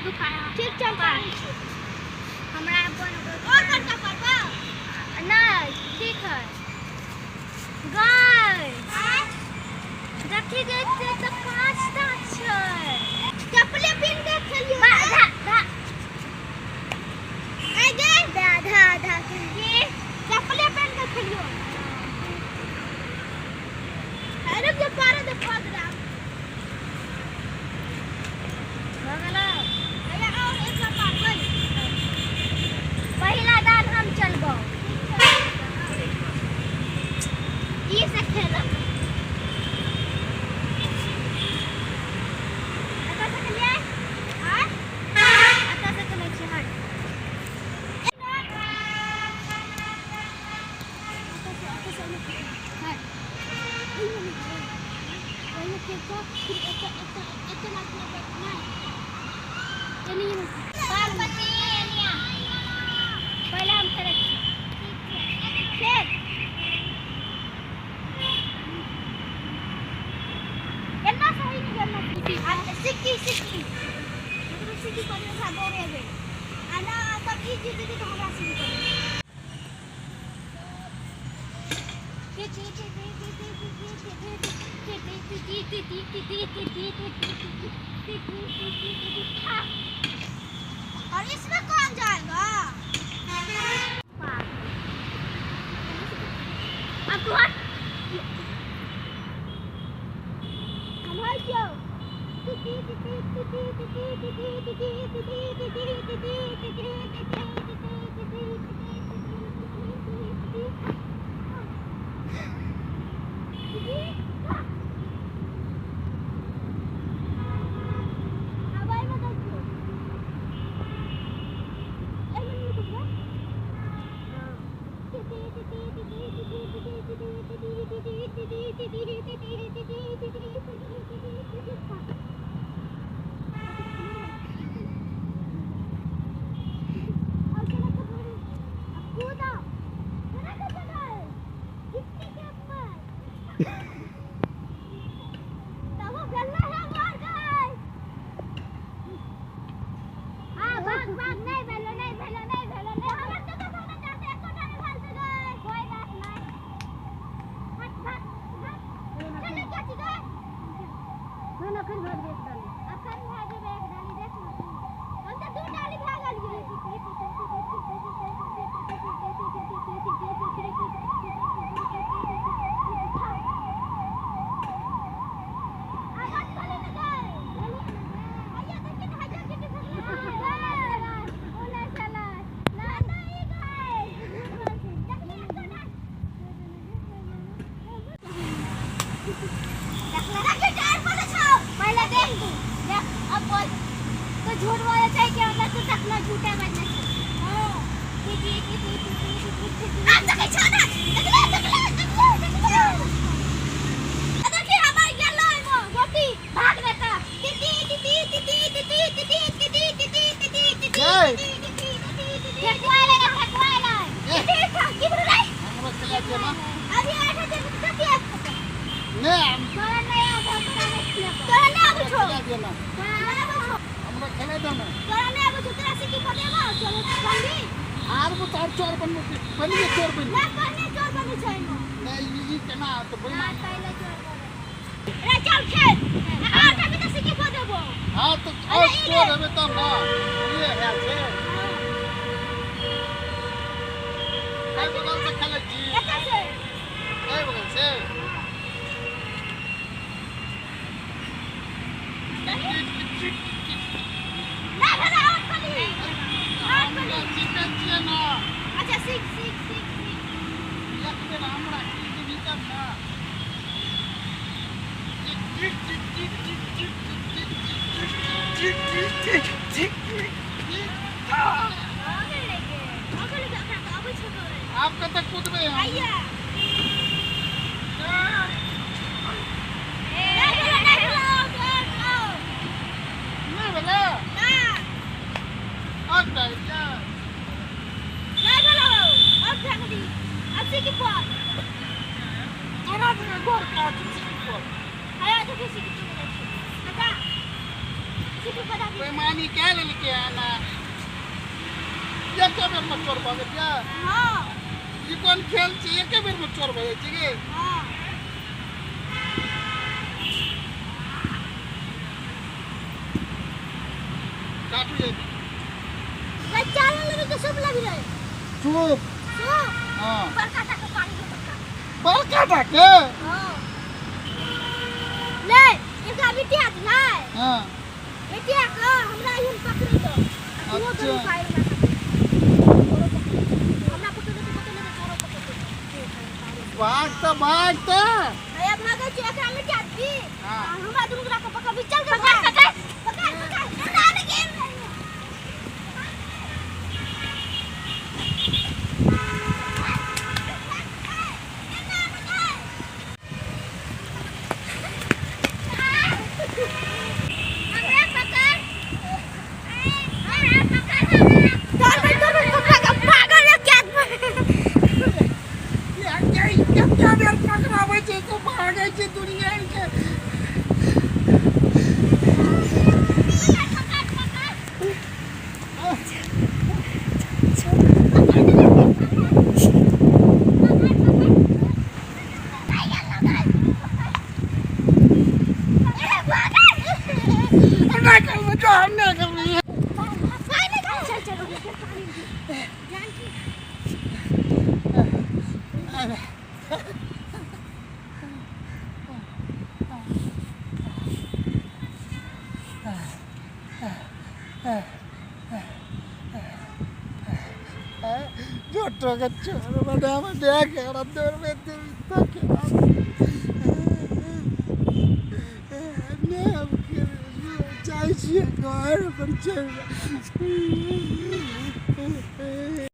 ठीक छै हमरा अपन और बड़का पापा नहीं ठीक है गाय देखी गई तो 5टा छै चप्पले पिन के खेलियो धा धा आइ गे धा धा धा के चप्पले पिन के खेलियो अरे जे पारे दे पगड़ा भऽ गेलै। हैया और एक पार पहिला दान हम चलबो ई से खेलब एतऽ से खेलियै आँय एतऽ से खेलै छियै हट एतऽ से हट पहिले हम खेलै छी खेल एना सही नहि करना सिक्की सिक्की सिक्की पर ओकरा दौड़ेबै आ ना तब ई जीत जेतै तऽ हमरा सिक्की पड़ेबै। और इसमें कौन जाएगा? अब तू हट। हम हट जाओ। झूठ बोले छै कि हमरा तू तकना झूठे बजने छै। हां आ देखै छौ ना देखले देखले देखले देखले देखी हमर गेलो एगो गोटी भाग बेटा टीटी टीटी टीटी टीटी टीटी टीटी टीटी टीटी टीटी ठेकुआ ले ठेकुआ ले की बोल रे हमरो खेला छै ना अभी आठा दे कथी ने तोरा नहीं आबै तोरा नहीं खेलबो तोरा नहीं आबै छौ खेला दिया ना तोरा नहीं आबै छौ हमरो खेला दे ना तोरा नहीं आबै छौ तोरा सिक्की पटेबो चलो बंदी आर वो तार चोर बन बनिए चोर बन ना पहले चोर बनै छै एहिमे नहीं ई केना तो ना बन पहले चोर बनै रे चल खेल आठ अभी तो सिक्की पटेबो हां तो और चोर हवे तब ना ये है छे कई बगल से खेले छी एतऽ से कई बगल से ना भेलै आउट कली आउट कली चिकन छियै ना अच्छा सीख सीख सीख सीख एक बेर हमरा की देबी तब ना टिक टिक टिक टिक टिक टिक टिक टिक टिक टिक टिक टिक भऽ गेलै गे भऽ गेलै गे ओकरा तऽ अबै छौ दौड़ै आप कतऽ कूदबै हम आइया नहि भेलै नहि भेलै आउट आउट आउट नहि भेलै ना आउट भए गेलियै नहि भेलै आउट भए गेली अब सिक्की पर तोरा तऽ गोर का सिक्की पर आया देखी सिक्की पर जाइ छै हटा सिक्की पड़ा। बेईमानी कए लेलकै हन। एके बेरमे चोर भऽ गेलियै? हाँ। ई कोन खेल छै, एके बेरमे चोर भऽ जाइ छै गे? हाँ। काटू जे। बच्चा लगे के सब लग रहे। चुप। चुप। हाँ। बड़का टा के पानी के बड़का। बड़का टा के? हाँ। ले, एकरा बिटिया दिलै। हाँ। बिटिया के हमरा यूं पकड़ी दो। तू अच्छा। दुनू पाई हमरा पकड़। हमरा पकड़ दे, पकड़ ले, तोरो पकड़ दे। भाग तऽ, भाग तऽ। अरे भागै छी, एकरा मिटा दी। हाँ। हमरा दुनू गोरा के पकड़, चल के पकड़, पकड़ पकड़ पकड़। हमरा ने गेम। हमरा पकड़, हमरा पकड़। तोर भाई, तोर भाई, पकड़ के पागल है क्या? कते बेर पकड़ाबै छै तऽ भागै छै दुनिया के। नहि करबै जो, हम नहि करबै। चल चल। झूठो के चोर बना बना के दौड़बे तक नहि। हम जाइ छियै घर पर, चलि।